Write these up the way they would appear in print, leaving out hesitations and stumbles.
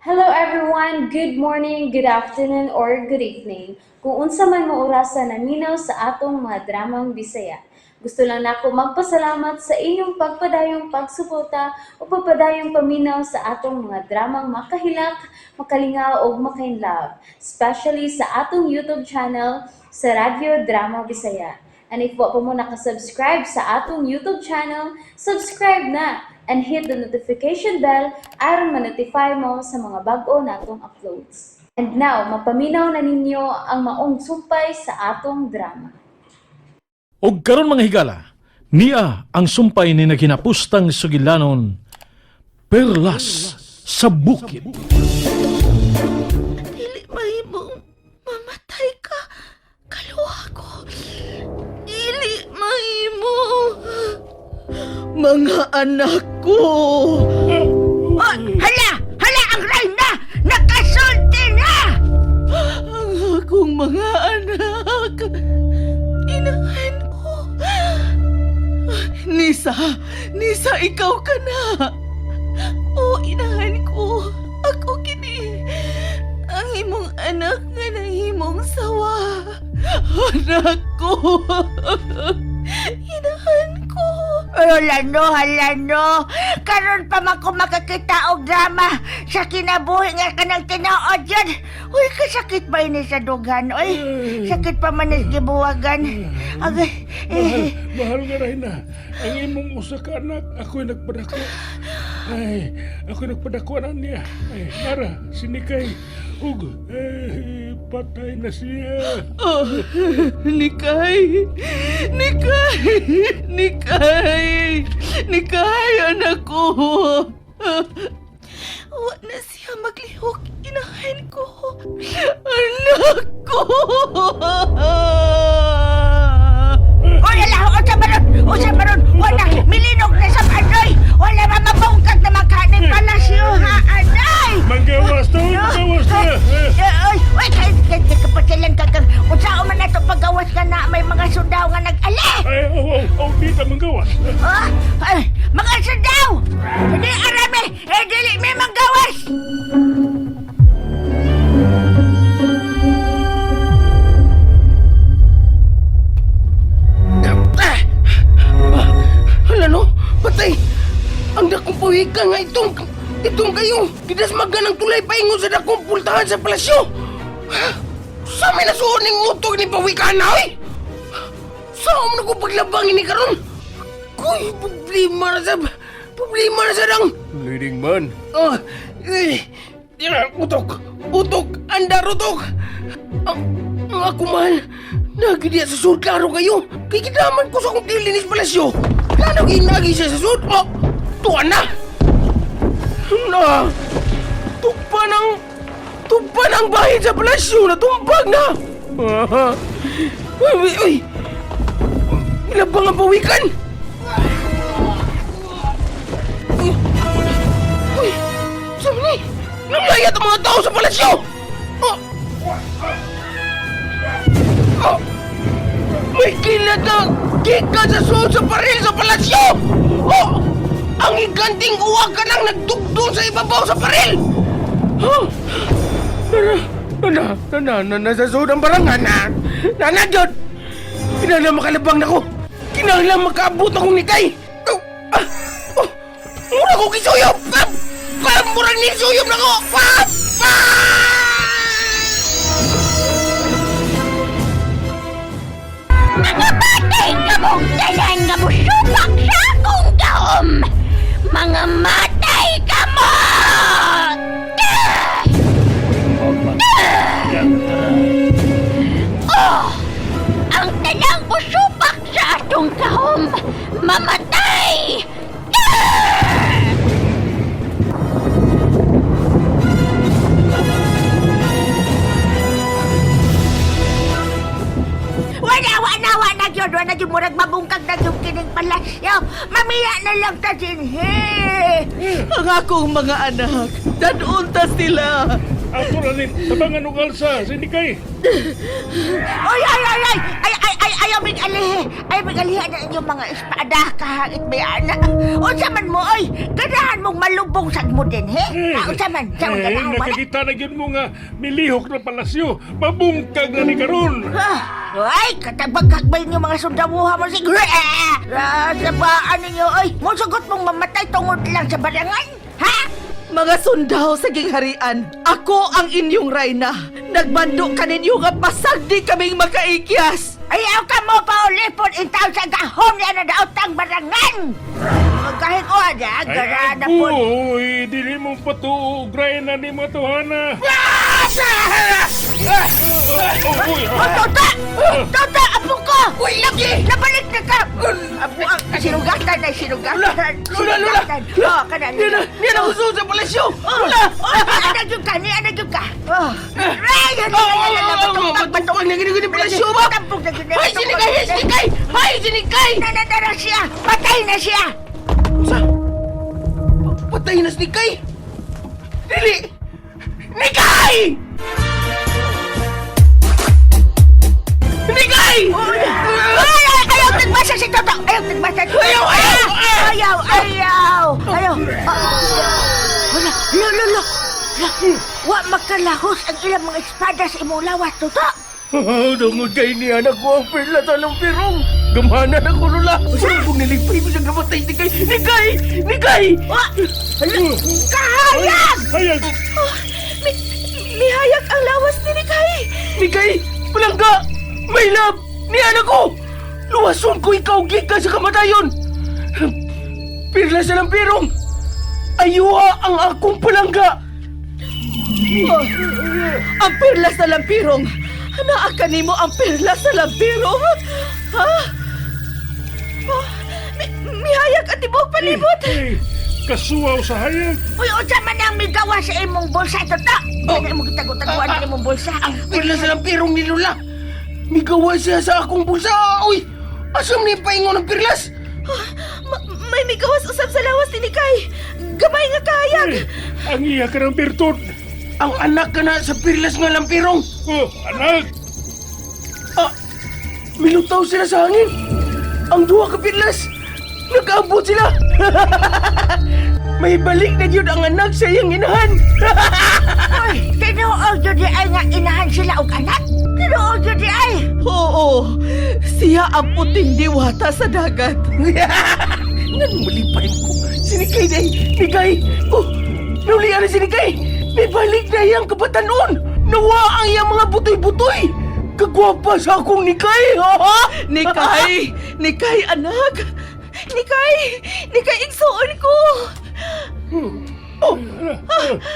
Hello everyone! Good morning, good afternoon, or good evening. Kung unsa man mo orasa naminaw sa atong mga dramang Bisaya. Gusto lang nako magpasalamat sa inyong pagpadayong pagsuporta o pagpadayong paminaw sa atong mga dramang makahilak, makalingaw ug makainlove, especially sa atong YouTube channel sa Radyo Drama Bisaya. And if wa pa mo nakasubscribe sa atong YouTube channel, subscribe na and hit the notification bell aron ma-notify mo sa mga bag-o natong uploads. And now, mapaminaw na ninyo ang maong sumpay sa atong drama. Og karon mga higala, niya ang sumpay ni naghinapustang sugilanon, Perlas sa Bukid. Dili mahimong mamatay ka. Kaluha ko. Dili mahimo. Mga anak ko! Oh, hala! Hala ang reyna! Nakasulti na! Ang akong mga anak! Inahan ko! Nisa! Nisa, ikaw ka na! O, inahan ko. Ako kini. Ang imong anak nga nahimong sawa. Anak ko! Inahan ko. Hala no, hala no. Karon pa man ko makakita og drama sa kinabuhi nga kanang tinuod yan. Uy, kasakit ba ini sa dughan? Uy, sakit pa man is gibuwagan. Agay, eh, Mahal nga Reyna, ang imong usa ka anak, ako'y nagpadako. Ay, ako'y nagpadako na niya. Ay, nara, sinikay. Ug, eh, patay na siya. Oh, Nikay! Nikay! Nikay! Nikay, anak ko! Wa na siya maglihok, inahan ko. Anak ko! Oy, ala, unsa maron? Unsa maron? Wala, milinog na sa anoy. Wala ma mabungkag na makaning palasyo ha, anoy. Manggawas to, manggawas na. Eh, Oy, oy, kay kay kay kapatilan ka kang unsa man nato pagawas ka na may mga sundao nga nag-ali. Ay, oh, oh, oh, di ta manggawas. Ah, ay, mga sundao! Di arami, eh dili may manggawas. Ah! Hala no, patay! Ang dakong pawikan nga itong kayo, gidasmagan ng tulay paingon sa dakong pultahan sa palasyo! Sa may nasuon ning utog ni pawikan na, oy! Sa mo na ko paglabang ini karon? Kuy, problema na sa dang! Leading man. Oh, eh, utok! Utok! Andar utok! Ang ako mahal, nagidiya sa sud, klaro kayo. Kay kidaman ko sa akong tilinis palasyo. Klaro ginagi siya sa sud. Oh, tuwan na! Na! Tupa ng bahin sa palasyo! Natumpag na! Ah, uy, uy! Ilabang ang pawikan! Uy! Uy! Sabi ni! Nanglayat ang mga tao sa palasyo! Oh! Oh! May kilat na gikan sa suot sa paril sa palasyo! Oh! Ang higanting uwag ka nang nagdugdong sa ibabaw sa paril! Huh? Na, na, na, na, na, sa suot ang barangan na! Na, na, Jod! Kinahanglan makalabang na ko! Kinahanglan makaabot akong nikay! Oh! Ah! Oh! Mura ko kisuyop! Ah! Ah! Murang nisuyop na ko! Ah! Ah! Mga batay nga mong tanan nga musupak sa akong gahom! Mga matay ka mo! Oh! Ang tanang musupak sa atong gahom, mamatay! Wala, wala, wala gyud, wala gyud murag mabungkag na gyud kining palasyo. Mamiya na lang ta dinhi. Ang akong mga anak, dadun ta sila! Ato na ni, tabangan og alsa, sinikay. Oy, ay, ay, ay, ay, ay, ay, ayaw mig alihi. Ayaw mig alihi ang inyong mga espada kahangit may ana. Unsa man mo, oy? Ganahan mong malubong sad mo din, he? Ah, unsa man? Sa Eh, ganahan mo na? nakakita na gyud mo nga milihok na palasyo. Mabungkag na ni karon. Ah, ay, katabagkag ba inyo mga sundawuha mo siguro? Ah, sabaan ninyo, oy. Musugot mong mamatay tungod lang sa barangan? Ha? Mga sundao sa gingharian, ako ang inyong rayna. Nagbando ka ninyo nga pasag di kaming makaikyas. Ayaw ka mo paulipon in taon sa gahom niya na daotang barangan! Kahit o, ada, Ay, garana po. agoy, dili mo patuo, na ni mo tuhana. Uy, Oh, Tota! Tota, apo ko! Uy, lagi! Nabalik na ka! Apo, ang sinugatan na, sinugatan. Lola, Lola! Sinugatan. Oh, kana. Niya na, niya na uso sa palasyo! Oh, Lola! oh, ana gyud ka, ni ana gyud ka. Oh. Ay, ano, ano, ano, Oh, ano, matumpang na gini palasyo ba? Matampok na gyud. Hay, sinikay! Hay, sinikay! Hay, sinikay! Nanadara siya! Patay na siya! Sa? Patay na si Nikay! Dili! Nikay! Nikay! Ay, ay, ayaw tagbasa si Toto! Ayaw tagbasa! Ayaw, ayaw! Ah, ayaw, ayaw! Ayaw! Ah, Wala, lo, lo, lo! Lo, wa makalahos ang ilang mga espada sa imong lawas, Toto! Tungod kay niya na ko ang perla sa lampirong. Gamhanan ako, Lola. Kung niligpay mo siyang namatay, Nikay! Nikay! Nikay! Wa! Hala, kahayag! Hayag! Oh, mihayag ang lawas ni Nikay. Nikay! Palangga! My love! Niya na ko! Luwason ko ikaw gikan sa kamatayon! Pirla sa lampirong! Ayuha ang akong palangga! Oh, ang perla sa lampirong. Naa kanimo ang perla sa lampirong. Ha? Oh, mihayag ang tibok palibot. Ay, kasuwaw sa hayag. Uy, unsa man ang migawa sa imong bulsa, Toto? Oh. Ano imong gitago-taguan sa imong bulsa? Ang pirla sa lampirong ni Lola! Migawa siya sa akong bulsa! Uy! Asam ni paingon ng pirlas? Ah, may migawas usab sa lawas ni Nikay. Gamay nga kahayag. Ay, ang iya ka ng birtud. Ang anak ka na sa pirlas nga lampirong! Oh, anak! Ah, milutaw sila sa hangin. Ang duha ka pirlas. Nag-abot sila. May balik na yun ang anak sa iyang inahan. Uy, tinuod yun di ay nga inahan sila og anak? Tinuod yun di ay! Oo, siya ang puting diwata sa dagat. Nanumulipay ko. Sinikay day. Nikay. Oh, naulian na si Nikay. May balik na iyang kabatanon. Nawa ang iyang mga butoy-butoy. Kagwapa sa akong Nikay. Ha? Nikay! Nikay, anak! Nikay! Nikay, igsuon ko! Oh,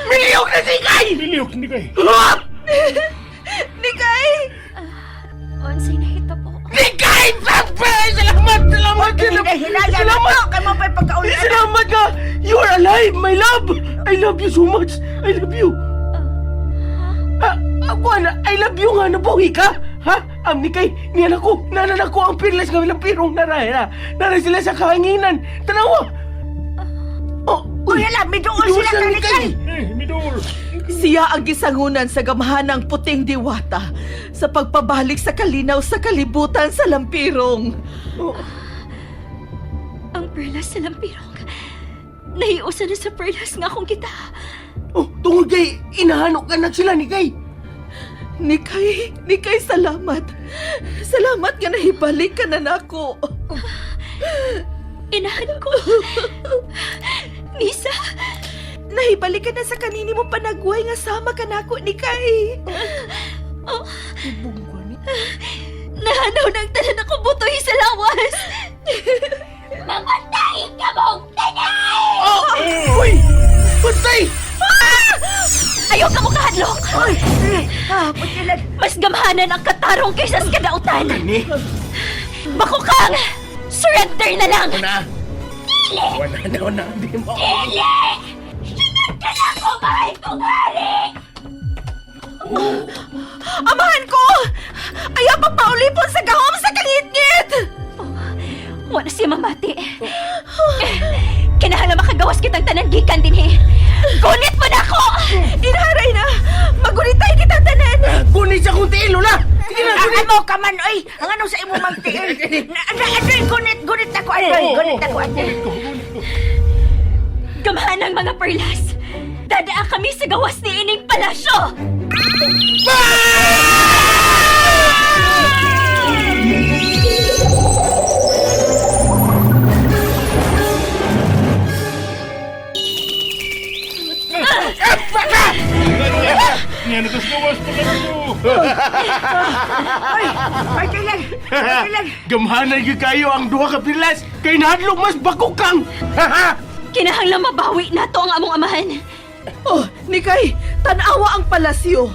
miliyok na si Nikay! Milihok ni kay. Ah! Nikay! Unsay nahita po. Nikay! Pepe! Salamat! Salamat! Salamat! Hinaya na Salamat! to, kay mo pa'y pagkaulian. Salamat ka! You are alive, my love! I love you so much! I love you! Ah, ako na, I love you nga, nabuhi ka! Ha? Am ni kay, niyan ako, nanan ako ang pirlas nga ilang pirong naraya. Nara sila sa kahanginan. Tanawa! Oh, Uy, hala, miduol sila Miduol ka ni Kay. Eh, midol. Siya ang gisangunan sa gamhanang puting diwata sa pagpabalik sa kalinaw sa kalibutan sa lampirong. Ang perlas sa lampirong. Nahiusa na sa perlas nga akong kita. Oh, tungod kay, inahanok anak sila ni Kay. Nikay, Nikay, salamat. Salamat nga nahibalik ka na nako. Inahan ko. Misa, Nahibalik ka na sa kanini mo panagway nga sama ka nako, Nikay. nahanaw ng tanan ako butoy sa lawas. Mamatay ka mong tanan! Oh, uy! Patay! Ayaw ka mo kahadlok! Uy, eh, ah, putilan. Mas gamhanan ang katarong kaysa sa kadautan! Ni? Bako kang! Surrender na lang! Na! Wala na, wala. Di mo. Sunod ka na ako, mahal kong hari! Amahan ko! Ayaw pa paulipon sa gahom sa kangitngit! Wala siya mamati. Kinahanglan makagawas kitang tanan gikan dinhi. Gunit mo na ako! Inaharay na! Magunitay kita tanan! Gunit sa kong tiil, Lola! Sige na, Ang gunit! amo ka man, oy. Ang ano sa imo mang tiil. Na, na, adoy, gunit, gunit ako, adoy, gunit ako, adoy. Gunit ko, gunit ko. Gamhanang mga perlas! Dadaa kami sa gawas ni ining palasyo! Nga na tas gawas pa kayo. Ay, ay, tilan, ay, tilan. Gamhanan gyud kayo ang duha ka perlas kay nahadlok mas bako kang. Kinahanglan mabawi nato ang among amahan. Oh, Nikay, tanawa ang palasyo.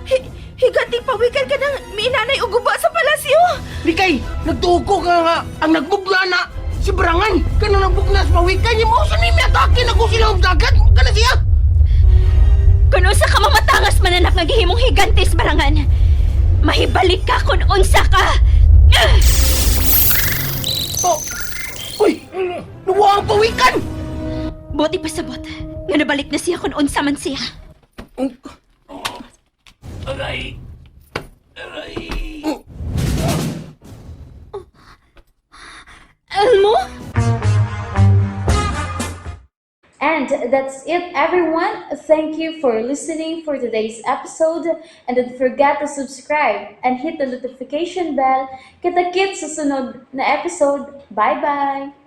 Hi higanting pawikan ka ng minanay o guba sa palasyo. Nikay, nagtuo ko ka nga ang nagbugna na si Barangan. Kanang nagbugna sa pawikan niya mo sa ni atake na ko sila og dagat kana siya. Kung unsa ka mamatangas mananak nga gihimong higantes barangan, mahibalik ka kung unsa ka! Oh. Uy, nuwa ang pawikan. Buti pa sabot, nga nabalik na siya kung unsa man siya. Aray! Aray! Elmo? And that's it, everyone. Thank you for listening for today's episode. And don't forget to subscribe and hit the notification bell. Kita-kits sa sunod na episode. Bye-bye!